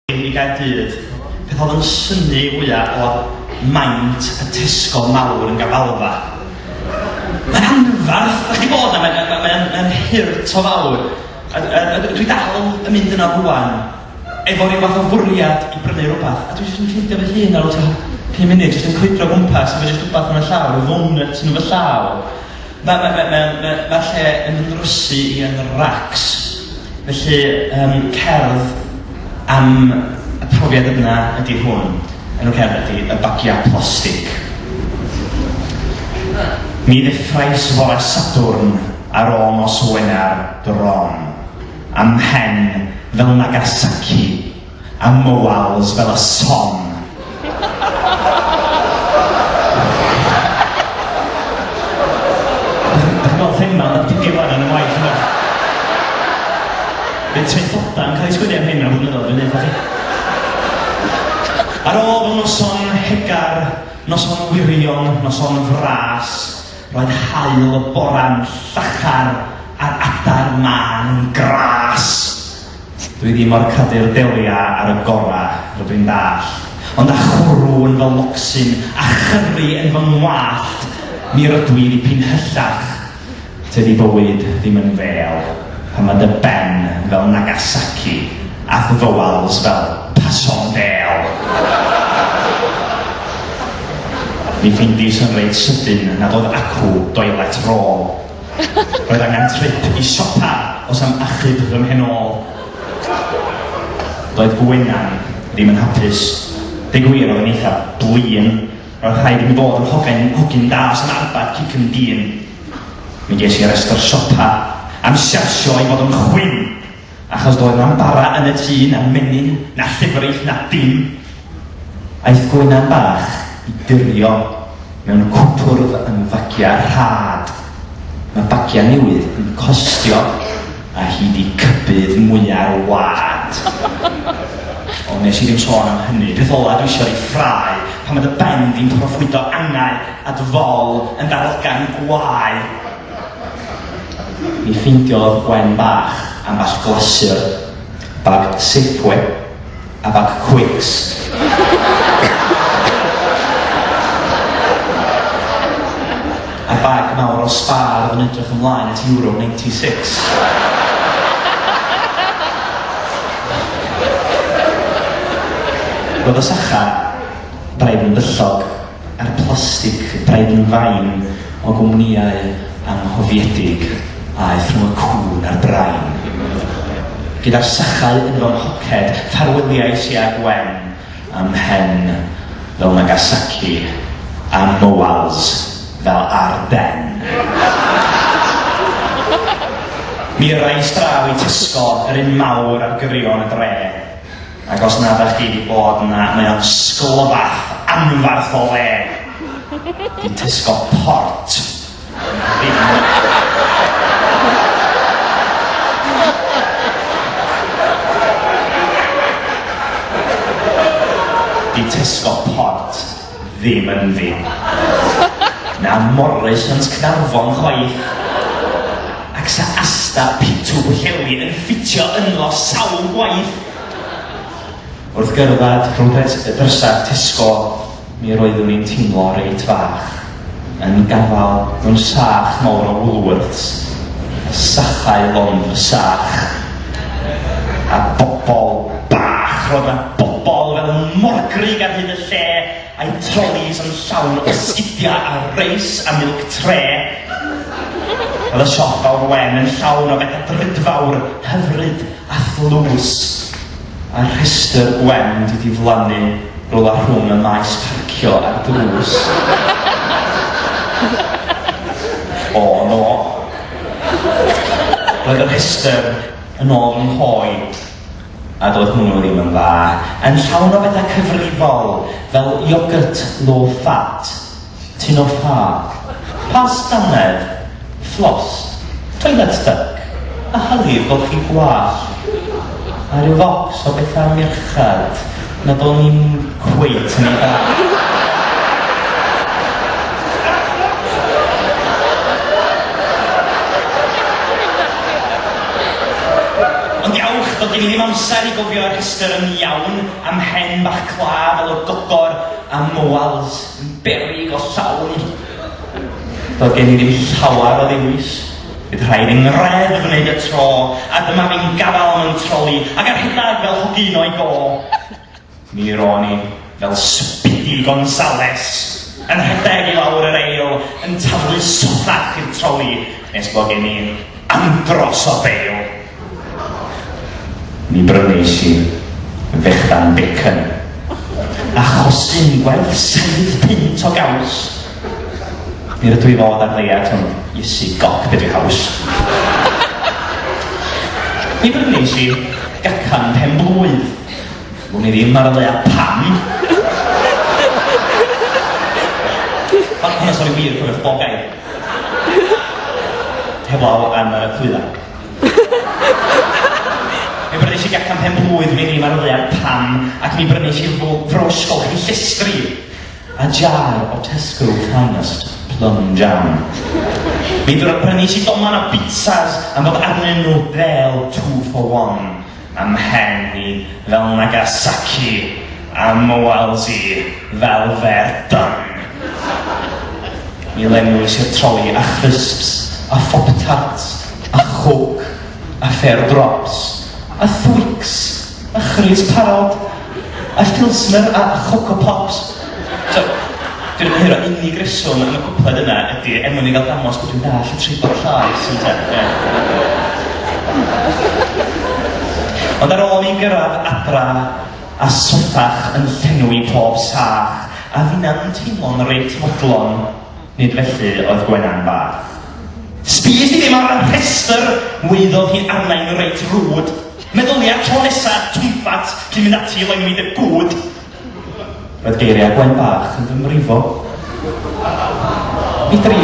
I Gaerdydd, peth oedd yn synnu fwya oedd maint y Tesco mawr yn Gabalfa. Mae'n anfarth, da chi bod na, mae'n mae, mae, mae hurt o fawr. A, a, a, dwi dal yn mynd yna rwan, efo rhyw fath o fwriad i brynu rhywbeth, a dwi jyst yn ffeindio fy hun ar ôl tua 5 munud, jyst yn crwydro gwmpas, efo jyst rhywbeth yn y llaw, rhyw ddonut yn fy llaw. Mae ma' ma' ma' ma' ma'r lle yn fy nrysu i yn racs. Felly yym cerdd am y profiad yna ydi hwn. Enw'r cerdd ydi Y Bagiau Plastig. Mi ddeffrais fore Sadwrn ar ôl nos Wener drom, a mhen fel Nagasaki A mowals fel y son. Dach chi'n gweld thema yn datblygu fan yn y waith yma? Bydd traethodau'n cael eu sgwennu am hyn mewn blynyddoedd, dwi'n dweud chi. Ar ôl fy noson hegar, noson wirion, noson fras, roedd haul y bora'n llachar a'r adar mân yn gras. Dwi ddim mor cradu'r delia ar y gora, rydw i'n ddall. Ond â chwrw yn fy locsyn a chyri yn fy ngwallt, mi rydw i ddipyn hyllach. Tydi bywyd ddim yn fêl pan mae dy ben fel Nagasaki a'th fywals fel Pasondale. Mi ffeindis yn reit sydyn nad oedd acw doilet rôl. Roedd angen trip i siopa os am achub fy mhen ôl. Doedd Gwenan ddim yn hapus. Deu gwir, oedd yn eitha blin. Roedd rhaid i mi fod yn hogan, hogyn da os am arbed cic yn dîn. Mi ges i restr siopa am siarsio i fod yn chwim, achos doedd na'm bara yn y tŷ, na menyn, na llefrith, na dim. Aeth Gwenan bach i durio mewn cwpwrdd am fagiau rhad. Mae bagiau newydd yn costio, a hi 'di cybydd mwya'r wlad. Ond nes i ddim sôn am hynny. Peth ola dwi isio 'di ffrae pan mae dy ben di'n proffwydo angau a dy fol yn darogan gwae. Mi ffeindiodd Gwen bach ambell glasur, bag Safeway, a bag cwics. A bag mawr o Spar oedd yn edrych ymlaen at Euro 96. Roedd y sacha braidd yn byllog a'r plastig braidd yn fain o gwmnïau anghofiedig aeth rhwng y cŵn a'r brain. Gyda'r sachau yn fy mhoced, ffarweliais i â Gwen a mhen fel Nagasaki a Mowals fel Arden. Mi yrrais draw i Tesco, yr un mawr ar gyrion y dre. Ac os nad ydach chi 'di bod yna, mae o'n sglyfath anfarth o le. Di Tesco Port ddim. Di Tesco Port ddim ynddi. Na Morrisons Caernarfon chwaith. Ac sa Asda Pitw Pwllheli yn ffitio ynddo sawl gwaith. Wrth gerdded rhwng drysau Tesco mi roeddwn i'n teimlo reit fach, yn gafael mewn sach mawr o Woolworths, a sachau lond fy sach, a bobol bach, roedd 'na bobol fel morgrug ar hyd y lle, a'u trolis yn llawn o sgidiau a reis a milk tre. Roedd y siop fawr wen yn llawn o bethau drudfawr, hyfryd a thlws. A'r rhestr wen 'di diflannu rywle rhwng y maes parcio a'r drws. O, no. Roedd y rhestr yn ôl fy nghoi, a doedd hwnnw ddim yn dda. Yn llawn o bethau cyfrifol, fel iogurt low fat, Tin o ffa, past dannedd, fflos, toilet duck, a hylif golchi gwallt, a rhyw focs o bethau merched nad o'n i'n cweit yn ei ddallt. Ond diawch, doedd Doedd gen i ddim amser i gofio'r rhestr yn iawn, am mhen bach claf fel y gogor a mowals yn beryg o llawn. Doedd gen i ddim llawer o ddewis. Bydd rhaid i 'ngreddf wneud y tro, a dyma fi'n gafael mewn troli ac ar rhedeg fel hogyn o'i go. Mi ro'n i fel Speedy Gonzales yn rhedeg i lawr yr eil yn taflu sothach i'r troli nes bod gen i andros o beil. Mi bryneis i fechan bacon a chosyn gwerth 7 punt o gaws. Mi rydw i fod ar ddeiet ond Iesu goc be dwi haws. Mi bryneis i gacan pen-blwydd. Wn i ddim ar y ddaear pam. Hon, hwnna'n stori wir, cofiwch bob gair. Heblaw am y clwydda. Mi brynes i gacan pen blwydd, wn i ddim ar y ddaear pam, ac mi brynes i frwsh golchi llestri a jar o Tesco Finest Plum Jam. Mi brynes i doman o pizzas am fod arnyn nhw ddêl 2 for 1. A 'mhen i fel Nagasaki a 'mwals i fel Verdun. Mi lenwis i'r troli â chrisps a phop tarts a choke a fair drops a Twix a chrys parod a Pilsner a Choco Pops. So, dwi'n ymddiheuro, unig reswm am y cwpled yna ydy er mwyn i gael dangos bod dwi'n dallt y treiglo llaes, ynte? Ie. Ond ar ôl mi gyrraedd adra a sothach yn llenwi pob sach, a finna'n teimlo'n reit fodlon, nid felly oedd Gwenan fach. Sbïes i ddim ar y rhestr, waeddodd hi arnai'n reit rude. Meddylia tro nesa, twmffat, cyn mynd ati i lenwi dy gwd. Roedd geiriau Gwen bach yn fy mrifo. Mi dri.